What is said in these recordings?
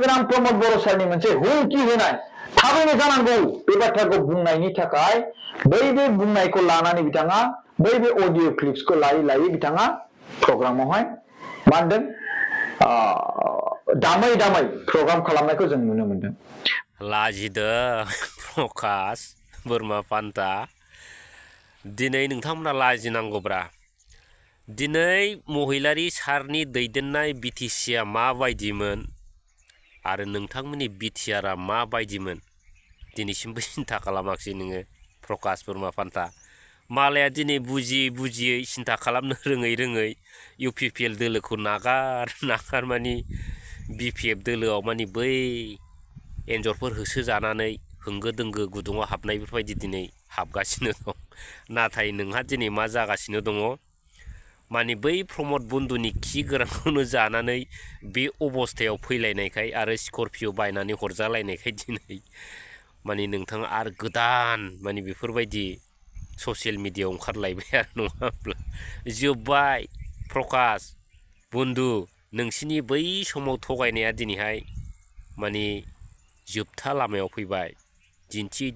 गोनां प्रमद बर' सारनि मोनसे हुंखि होनाय थाबैनो जानांगौ बे बाथ्राखौ बुंनायनि थाखाय बै बुंनायखौ लानानै बिथाङा बै अडिअ क्लिप्सखौ लायै बिथाङा प्रग्रामावहाय मा होनदों दामै दामै प्रग्राम खालामनायखौ जों नुनो मोनदों। लाजिदो प्रकाश बोरमा पान्ता दिनै नोंथांमोना लाजिनांगौब्रा दिनै महिलारि सारनि दैदेननाय बिटिसिआ माबायदिमोन आरो नोंथांमोननि बिटिआरआ माबायदिमोन दिनैसिमबो सिन्था खालामाखिसै नोङो प्रकाश बोरमा पान्ता मालाया दिनै बुजियै सिन्था खालामनो रोङै UPPL दोलोखौ नागार मानि BPF दोलोआव मानि बै एन्जरफोर होसोजानानै होंगो दोंगो गुदुङाव हाबनाय बेफोरबायदि दिनै हाबगासिनो दं। नाथाय नोंहा दिनै मा जागासिनो दङ मानि बै प्रमद बन्दुनि खि गोरानखौनो जानानै बे अबस्थायाव फैलायनायखाय आरो स्करपिअ बायनानै हरजालायनायखाय दिनै मानि नोंथाङा आरो गोदान मानि बेफोरबायदि ससियेल मिडियायाव ओंखारलायबाय आरो नङा होमब्ला जोब्बाय प्रकाश बन्दु नोंसिनि बै समाव थगायनाया दिनैहाय मानि जोबथा लामायाव फैबाय दिन्थि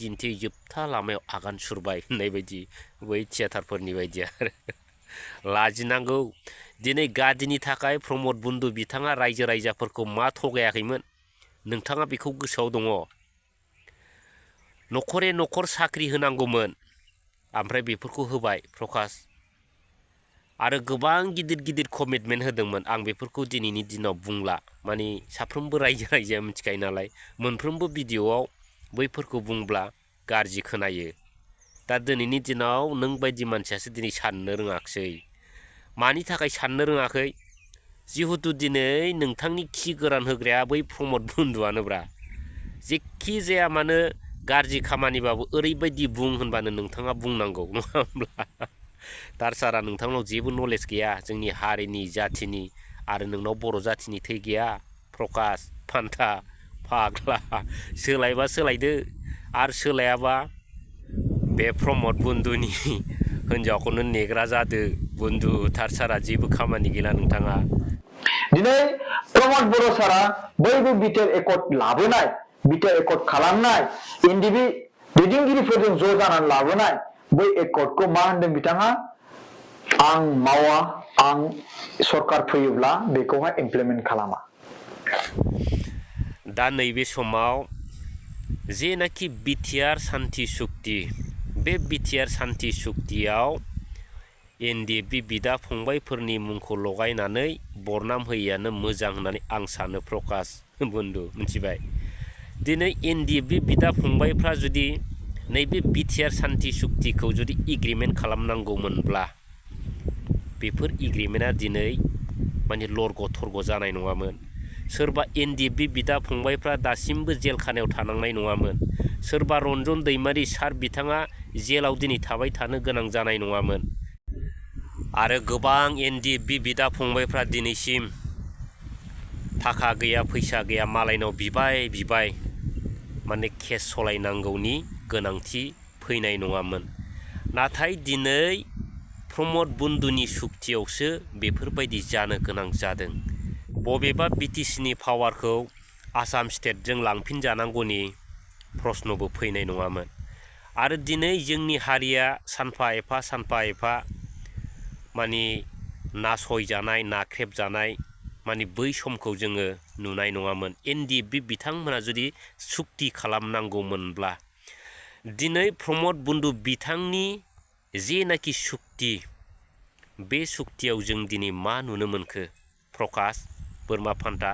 जोबथा लामायाव आगान सुरबाय होननाय बायदि बै थियाटारफोरनि बायदि आरो लाजिनांगौ दिनै गादिनि थाखाय प्रमद बन्दु बिथाङा रायजो राजाफोरखौ मा थगायाखैमोन नोंथाङा बेखौ गोसोआव दङ। न'खरे न'खर साख्रि होनांगौमोन ओमफ्राय बेफोरखौ होबाय प्रकाश आरो गोबां गिदिर कमिटमेन्ट होदोंमोन आं बेफोरखौ दिनैनि दिनाव बुंला मानि साफ्रोमबो रायजो राजाया मिथिखायो नालाय मोनफ्रोमबो भिडिअ'आव बैफोरखौ बुंब्ला गाज्रि खोनायो। दा दिनैनि दिनाव नों बायदि मानसियासो दिनै साननो रोङाखिसै मानि थाखाय साननो रोङाखै जिहेथु दिनै नोंथांनि खि गोरान होग्राया बै प्रमद बन्दुआनोब्रा जेखि जाया मानो गाज्रि खामानिबाबो ओरैबायदि बुं होनबानो नोंथाङा बुंनांगौ नङा होमब्ला दारसारा नोंथांनाव जेबो नलेज गैया जोंनि हारिनि जाथिनि आरो नोंनाव बर' जाथिनि थै गैया प्रकाश पान्ता फाग्ला सोलायबा सोलायदो आरो सोलायाबा बे प्रमद बन्दुनि हिनजावखौनो नेग्रा जादो बन्दु दारसारा जेबो खामानि गैला नोंथाङा। दिनै प्रमद बर' सारा बै बिटिआर एकर्ड लाबोनाय बिटिआर एकर्ड खालामनाय एनडिबि दैदेनगिरिफोरजों ज' जानानै लाबोनाय बै एकर्डखौ मा होनदों बिथाङा आं मावा आं सरकार फैयोब्ला बेखौहाय इमप्लिमेन्ट खालामा। दा नैबे समाव जेनाखि बिटिआर सान्थि सुक्ति बे बिटिआर सान्थि सुक्तियाव एनडिएफबि बिदा फंबायफोरनि मुंखौ लगायनानै बरनाम होयैयानो मोजां होननानै आं सानो प्रकाश बन्दु मिथिबाय। दिनै एनडिएफबि बिदा फंबायफ्रा जुदि नैबे बिटिआर सान्थि सुक्तिखौ जुदि एग्रिमेन्ट खालामनांगौमोनब्ला बेफोर एग्रिमेन्टआ दिनै माने लरग' थरग' जानाय नङामोन। सोरबा एनडिएफबि बिदा फंबायफ्रा दासिमबो जेल खानायाव थानांनाय नङामोन। सोरबा रन्जन दैमारि सार बिथाङा जेलाव दिनै थाबाय थानो गोनां जानाय नङामोन। आरो गोबां एनडिएफबि बिदा फंबायफ्रा दिनैसिम थाखा गैया फैसा गैया मालायनाव बिबाय माने केस सलायनांगौनि गोनांथि फैनाय नङामोन। नाथाय दिनै प्रमद बन्दुनि सुक्तियावसो बेफोरबायदि जानो गोनां जादों। बबेबा बिटिसिनि पावारखौ आसाम स्टेटजों लांफिनजानांगौनि प्रश्नबो फैनाय नङामोन। आरो दिनै जोंनि हारिया सानफा एफा माने नासयजानाय नाख्रेबजानाय माने बै समखौ जोङो नुनाय नङामोन। एनडिएफबि बिथांमोना जुदि सुक्ति खालामनांगौमोनब्ला दिनै प्रमद बन्दु बिथांनि जेनाखि सुक्ति बे सुक्तियाव जों दिनै मा नुनो मोनखो प्रकाश बोरमा पान्ता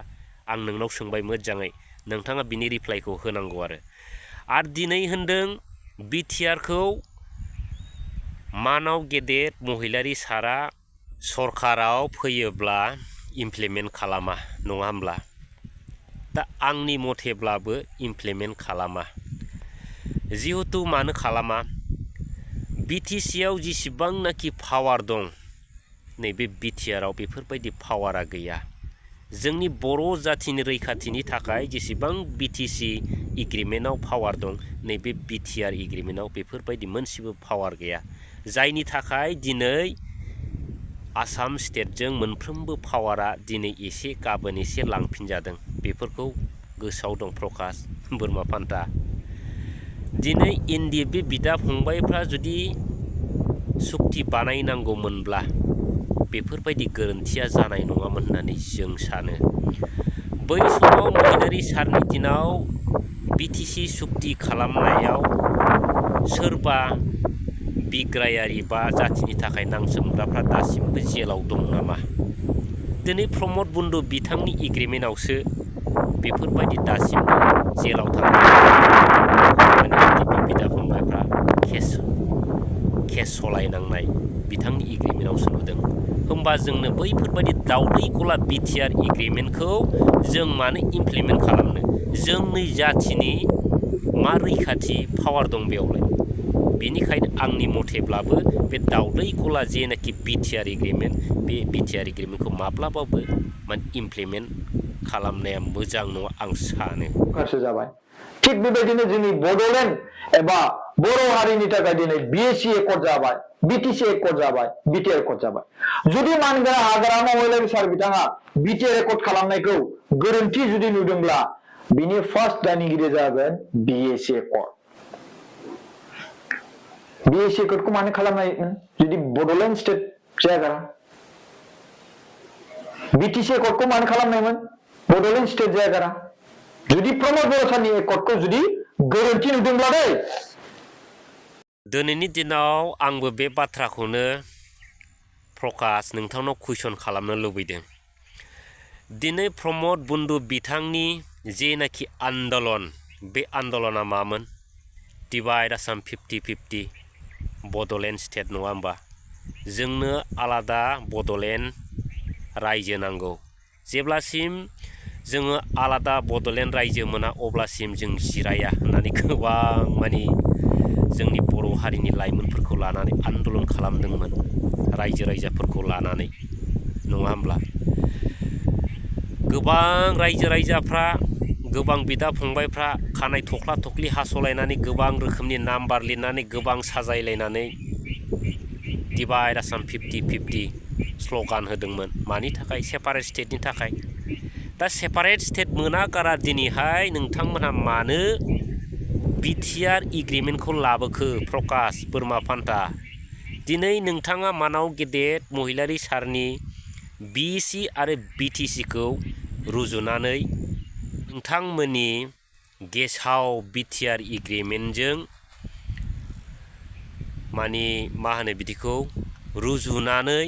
आं नोंनाव सोंबाय मोजाङै नोंथाङा बिनि रिप्लाइखौ होनांगौ। आरो दिनै होनदों बिटिआरखौ मानाव गेदेर महिलारि सारा सरकाराव फैयोब्ला इमप्लिमेन्ट खालामा नङा होमब्ला। दा आंनि मथेब्लाबो इमप्लिमेन्ट खालामा। जिहेथु मानो खालामा बिटिसिआव जेसेबांनाखि पावार दं नैबे बिटिआरआव बेफोरबायदि पावारा गैया। जोंनि बर' जाथिनि रैखाथिनि थाखाय जेसेबां बिटिसि एग्रिमेन्टआव पावार दं नैबे बिटिआर एग्रिमेन्टआव बेफोरबायदि मोनसेबो पावार गैया। जायनि थाखाय दिनै आसाम स्टेटजों मोनफ्रोमबो पावारा दिनै एसे गाबोन एसे लांफिनजादों। बेफोरखौ गोसोआव दं प्रकाश बोरमा फान्था दिनै एनडिएफबि बिदा फंबायफ्रा जुदि सुक्ति बानायनांगौमोनब्ला बेफोरबायदि गोरोन्थिया जानाय नङामोन होननानै जों सानो बै समाव महिलारी सारनि दिनाव बिटिसि सुक्ति खालामनायाव सोरबा बिग्रायारि बा जाथिनि थाखाय नांसोमग्राफ्रा दासिमबो जेलाव दं नामा दिनै प्रमद बन्धु बिथांनि एग्रिमेन्टआवसो बेफोरबायदि दासिमबो जेलाव थानाय बिदा फंबायफ्रा केस सलायनांनाय बिथांनि एग्रिमेन्टआवसो नुदों होमबा जोंनो बैफोरबायदि दावदै गला बिटिआर एग्रिमेन्टखौ जों मानो इमप्लिमेन्ट खालामनो जोंनि जाथिनि मा रैखाथि पावार दं बेयावलाय बेनिखायनो आंनि मथेब्लाबो बे दावदै गला जेनाखि बिटिआर एग्रिमेन्ट बे बिटिआर एग्रिमेन्टखौ माब्लाबाबो माने इमप्लिमेन्ट खालामनाया मोजां नङा आं सानो जाबाय थिग बेबायदिनो जोंनि बड'लेण्ड एबा बर' हारिनि थाखाय दिनै बिएसि एकर्ड जाबाय बिटिसि एकर्ड जाबाय बिटिआर एकर्ड जाबाय जुदि मानगोनां हाग्रामा महिलारी सार बिथाङा बिटिआर एकर्ड खालामनायखौ गोरोन्थि जुदि नुदोंब्ला बिनि फार्स्ट दायनिगिरि जागोन बिएसि एकर्ड बिएसि एकर्डखौ मानो खालामनायमोन जुदि बड'लेण्ड स्टेट जायगा बिटिसि एकर्डखौ मानो खालामनायमोन बड'लेण्ड स्टेट जायगा जुदि प्रमद बर' सारनि एकर्डखौ जुदि गोरोन्थि नुदोंब्ला दिनैनि दिनाव आंबो बे बाथ्राखौनो प्रकाश नोंथांनाव कुइसन खालामनो लुबैदों दिनै प्रमद बन्धु बिथांनि जेनाखि आन्दलन बे आन्दलना मामोन डिभाइड आसाम 50-50 बड'लेण्ड स्टेट नङा होमबा जोंनो आलादा बड'लेण्ड रायजो नांगौ जेब्लासिम जोङो आलादा बड'लेण्ड रायजो मोना अब्लासिम जों जिराया होननानै गोबां माने जोंनि बर' हारिनि लाइमोनफोरखौ लानानै आन्दलन खालामदोंमोन रायजो राजाफोरखौ लानानै नङा होमब्ला गोबां रायजो राजाफ्रा गोबां बिदा फंबायफ्रा खानाय थख्ला थख्लि हास'लायनानै गोबां रोखोमनि नाम्बार लिरनानै गोबां साजायलायनानै डिभाइड आसाम 50-50 स्ल'गान होदोंमोन मानि थाखाय सेपारेट स्टेटनि थाखाय दा सेपारेट स्टेट मोना गारा दिनैहाय नोंथांमोनहा मानो बिटिआर एग्रिमेन्टखौ लाबोखो प्रकाश बोरमा फान्था दिनै नोंथाङा मानाव गेदेर महिलारी सारनि बिसि आरो बिटिसिखौ रुजुनानै नोंथांमोननि गेसाव बिटिआर एग्रिमेन्टजों माने मा होनो बिदिखौ रुजुनानै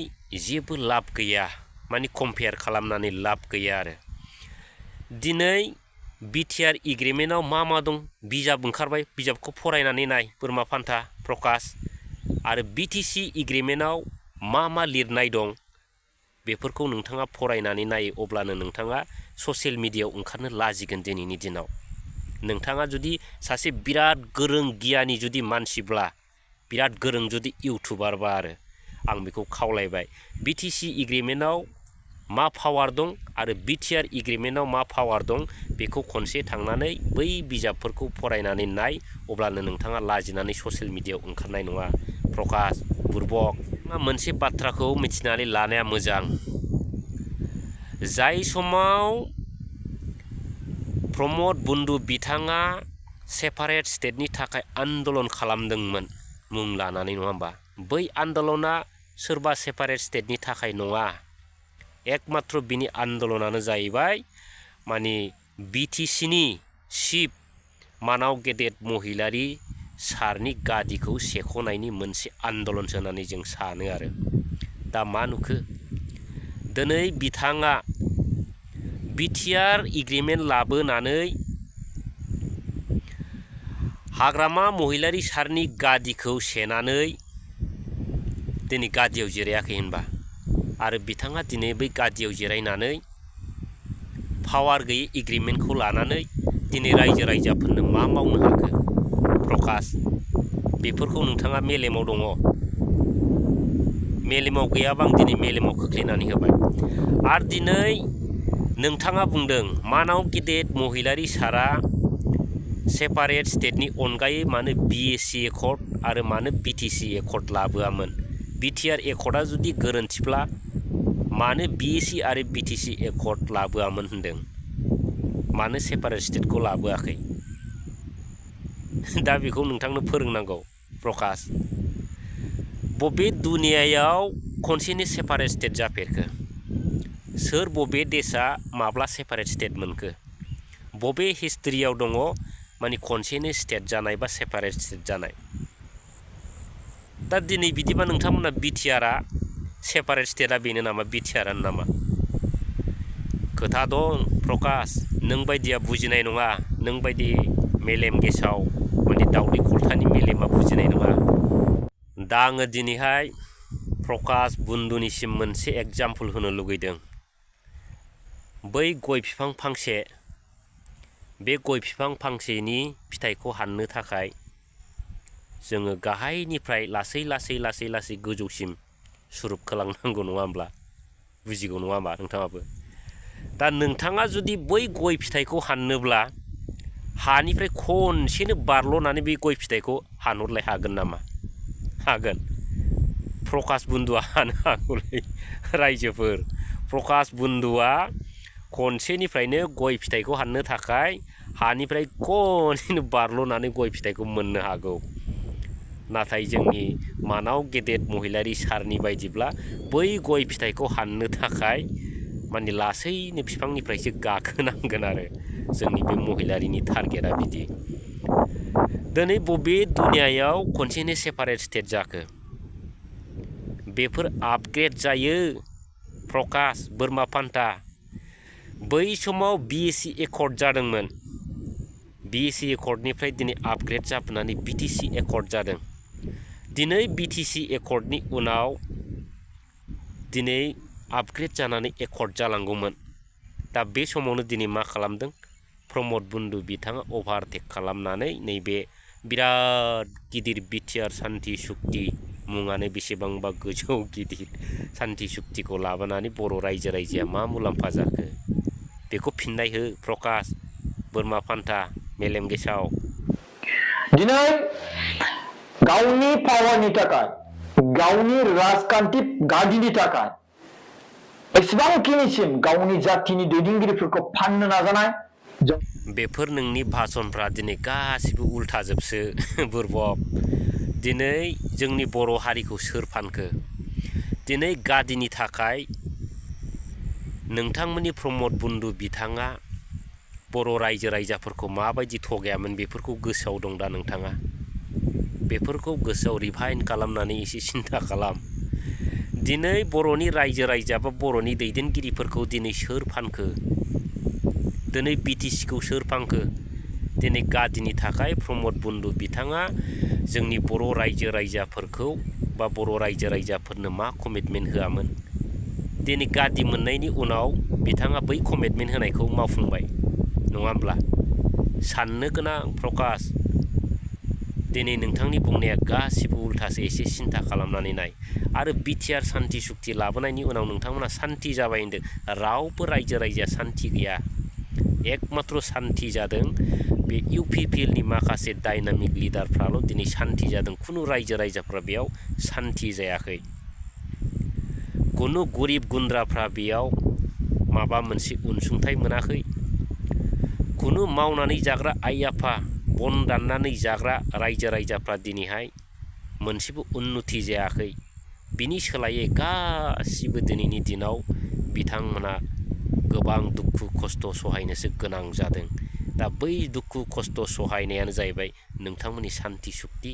जेबो लाब गैया माने कम्पेयार खालामनानै लाब गैया आरो दिनै बिटिआर एग्रिमेन्टआव मा दं बिजाब ओंखारबाय बिजाबखौ फरायनानै नाय बोरमा फान्था प्रकाश आरो बिटिसि एग्रिमेन्टआव मा लिरनाय दं बेफोरखौ नोंथाङा फरायनानै नाय अब्लानो नोंथाङा ससियेल मिडियायाव ओंखारनो लाजिगोन दिनैनि दिनाव नोंथाङा जुदि सासे बिराद गोरों गियानि जुदि मानसिब्ला बिराद गोरों जुदि इउटुबारबा आरो आं बेखौ खावलायबाय बिटिसि एग्रिमेन्टआव मा पावार दं आरो बिटिआर एग्रिमेन्टआव मा पावार दं बेखौ खनसे थांनानै बै बिजाबफोरखौ फरायनानै नाय अब्लानो नोंथाङा लाजिनानै ससियेल मिडियायाव ओंखारनाय नङा प्रकाश बुरबक मोनसे बाथ्राखौ मिथिनानै लानाया मोजां जाय समाव प्रमद बन्धु बिथाङा सेपारेट स्टेटनि थाखाय आन्दलन खालामदोंमोन मुं लानानै नङा होमबा बै आन्दलना सोरबा सेपारेट स्टेटनि थाखाय नङा एकमात्र बिनि आन्दलनानो जाहैबाय माने बिटिसिनि चिफ मानाव गेदेर महिलारी सारनि गादिखौ सेख'नायनि मोनसे आन्दलनसो होननानै जों सानो आरो दा मा नुखो दिनै बिथाङा बिटिआर एग्रिमेन्ट लाबोनानै हाग्रामा महिलारी सारनि गादिखौ सेनानै दिनै गादियाव जिरायाखै होनबा आरो बिथाङा दिनै बै गादियाव जिरायनानै पावार गैयै एग्रिमेन्टखौ लानानै दिनै रायजो राजाफोरनो मा मावनो हाखो प्रकाश बेफोरखौ नोंथाङा मेलेमाव दङ मेलेमाव गैयाबा आं दिनै मेलेमाव खोख्लैनानै होबाय आरो दिनै नोंथाङा बुंदों मानाव गेदेर महिलारी सारा सेपारेट स्टेटनि अनगायै मानो बिएसि एकर्ड आरो मानो बिटिसि एकर्ड लाबोआमोन बिटिआर एकर्डआ जुदि गोरोन्थिब्ला मानो बिएसि आरो बिटिसि एकर्ड लाबोआमोन होनदों मानो सेपारेट स्टेटखौ लाबोआखै दा बेखौ नोंथांनो फोरोंनांगौ प्रकाश बबे दुनियायाव खनसेनो सेपारेट स्टेट जाफेरखो सोर बबे देशा माब्ला सेपारेट स्टेट मोनखो बबे हिस्ट्रियाव दङ माने खनसेनो स्टेट जानाय बा सेपारेट स्टेट जानाय दा दिनै बिदिबा नोंथांमोना बिटिआरआ सेपारेट स्टेटआ बेनो नामा बिटिआरआनो नामा खोथा दं प्रकाश नों बायदिया बुजिनाय नङा नों बायदि मेलेम गेसाव माने दावदै खलथानि मेलेमा बुजिनाय नङा दा आङो दिनैहाय प्रकाश बुन्दुनिसिम मोनसे एग्जाम्पल होनो लुगैदों बै गय बिफां फांसे बे गय बिफां फांसेनि फिथाइखौ हाननो थाखाय जोङो गाहायनिफ्राय लासै लासै गोजौसिम सुरुप खालामनांगौ नङा होमब्ला बुजिगौ नङा होमबा नोंथाङाबो दा नोंथाङा जुदि बै गय फिथाइखौ हाननोब्ला हानिफ्राय खनसेनो बारल'नानै बे गय फिथाइखौ हानहरलाय हागोन नामा हागोन प्रकाश बुन्दुआ हानो हागौलै रायजोफोर प्रकाश बुन्दुआ खनसेनिफ्रायनो गय फिथाइखौ हाननो थाखाय हानिफ्राय खनसेनो बारल'नानै गय फिथाइखौ मोननो हागौ नाथाय जोंनि मानाव गेदेर महिलारि सारनि बायदिब्ला बै गय फिथाइखौ हाननो थाखाय माने लासैनो बिफांनिफ्रायसो गाखोनांगोन आरो जोंनि बे महिलारिनि टारगेटआ बिदि दिनै बबे दुनियायाव खनसेनो सेपारेट स्टेट जाखो बेफोर आपग्रेड जायो प्रकाश बोरमा फान्था बै समाव बिएसि एकर्ड जादोंमोन बिएसि एकर्डनिफ्राय दिनै आपग्रेड जाबोनानै बिटिसि एकर्ड जादों दिनै बिटिसि एकर्डनि उनाव दिनै आपग्रेड जानानै एकर्ड जालांगौमोन दा बे समावनो दिनै मा खालामदों प्रमद बुन्दु बिथाङा अभारटेक खालामनानै नैबे बिराद गिदिर बिटिआर सान्थि सुक्ति मुङानो बेसेबांबा गोजौ गिदिर सान्थि सुक्तिखौ लाबोनानै बर' रायजोआ मा मुलाम्फा जाखो बेखौ फिननाय हो प्रकाश बोरमा फान्था मेलेम गेसाव दिनै गावनि पावारनि थाखाय गावनि राजखान्थि गादिनि थाखाय एसेबांखिनिसिम गावनि जातिनि दैदेनगिरिफोरखौ फाननो नाजानाय बेफोर नोंनि भाषणफ्रा दिनै गासिबो उल्थाजोबसो बुरबक दिनै जोंनि बर' हारिखौ सोर फानखो दिनै गादिनि थाखाय नोंथांमोननि प्रमद बुन्दु बिथाङा बर' रायजोफोरखौ माबायदि थगायामोन बेफोरखौ गोसोआव दं दा नोंथाङा बेफोरखौ गोसोआव रिभाइन खालामनानै एसे सिन्था खालाम दिनै बर'नि रायजो बा बर'नि दैदेनगिरिफोरखौ दिनै सोर फानखो दिनै बिटिसिखौ सोर फानखो दिनै गादिनि थाखाय प्रमद बुन्दु बिथाङा जोंनि बर' रायजोफोरखौ बा बर' रायजोफोरनो मा कमिटमेन्ट होआमोन दिनै गादि मोननायनि उनाव बिथाङा बै कमिटमेन्ट होनायखौ मावफुंबाय नङा होमब्ला साननो गोनां प्रकाश दिनै नोंथांनि बुंनाया गासिबो उल्थासो एसे सिन्था खालामनानै नाय आरो बिटिआर सान्थि सुक्ति लाबोनायनि उनाव नोंथांमोना सान्थि जाबाय होनदों रावबो रायजोआ सान्थि गैया एकमात्र सान्थि जादों बे इउपिपिएलनि माखासे डायनामिक लिडारफ्राल' दिनै सान्थि जादों खुनु रायजोफ्रा बेयाव सान्थि जायाखै खुनु गरिब गुन्द्राफ्रा बेयाव माबा मोनसे अनसुंथाइ मोनाखै खुनु मावनानै जाग्रा आइ आफा बन दाननानै जाग्रा रायजोफ्रा दिनैहाय मोनसेबो उन्नति जायाखै बिनि सोलायै गासिबो दिनैनि दिनाव बिथांमोना गोबां दुखु खस्थ' सहायनोसो गोनां जादों दा बै दुखु खस्थ' सहायनायानो जाहैबाय नोंथांमोननि सान्थि सुक्ति